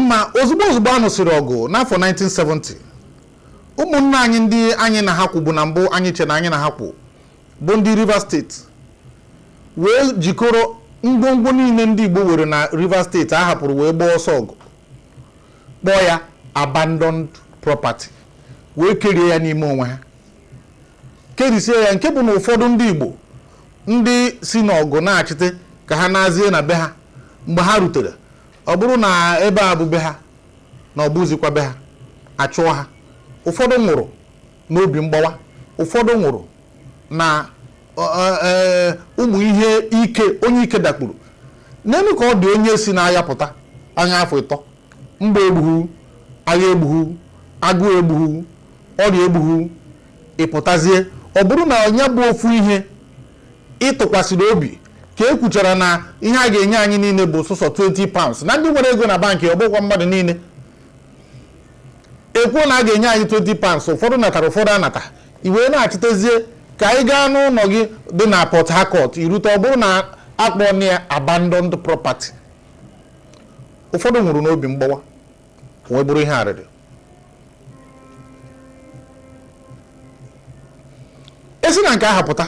Mma, ozugbo ozugbo a nụsịrị ọgụ n'afọ 1970, ụmụnne anyị ndị anyị na ha kwụbu na mbụ, anyị che na anyị na ha kwụ, bụ ndị Rivers Steeti, wee jikọrọ ngwongwo niile ndị Igbo were na Rivers Steeti a hapụrụ wee gbaa ọsọ ọgụ, kpọọ ya abandoned property, wee kerie ya n'ime onwe ha, kerisie ya, nke bụ na ụfọdụ ndị Igbo ndị si n'ọgụ na-achịte ka ha nazie na be ha, mgbe ha rutere, ọ bụrụ na ebe a bụ be ha, na ọ bụzikwa be ha, achụọ ha. Ụfọdụ nwụrụ n'obi mgbawa, ụfọdụ nwụrụ na ụmụ ihe ike onye ike dakpuru n'elu ka ọ dị onye si n'agha pụta anya afọ 3, mgba egbuhu, agha egbuhu, agụụ egbuhu, ọrịa egbuhu, ịpụtazie, ọ bụrụ na onye bụ ofu ihe ịtụkwasịrị obi ka e kwuchara na ihe a ga-enye anyị niile bụ sọsọ £20, na ndị nwere ego na bankị, ọ bụkwa mmadụ niile, ekwuo na a ga-enye anyị £20, ụfọdụ natara, ụfọdụ anata, i wee na-achịtezie ka anyị gaa n'ụlọ gị dị na Port Harcourt, irute, ọ bụrụ na akpọ ya abandoned property. Ụfọdụ nwụrụ n'obi mgbawa, wee bụrụ ihe arịrị. Esi na nke ahụ pụta.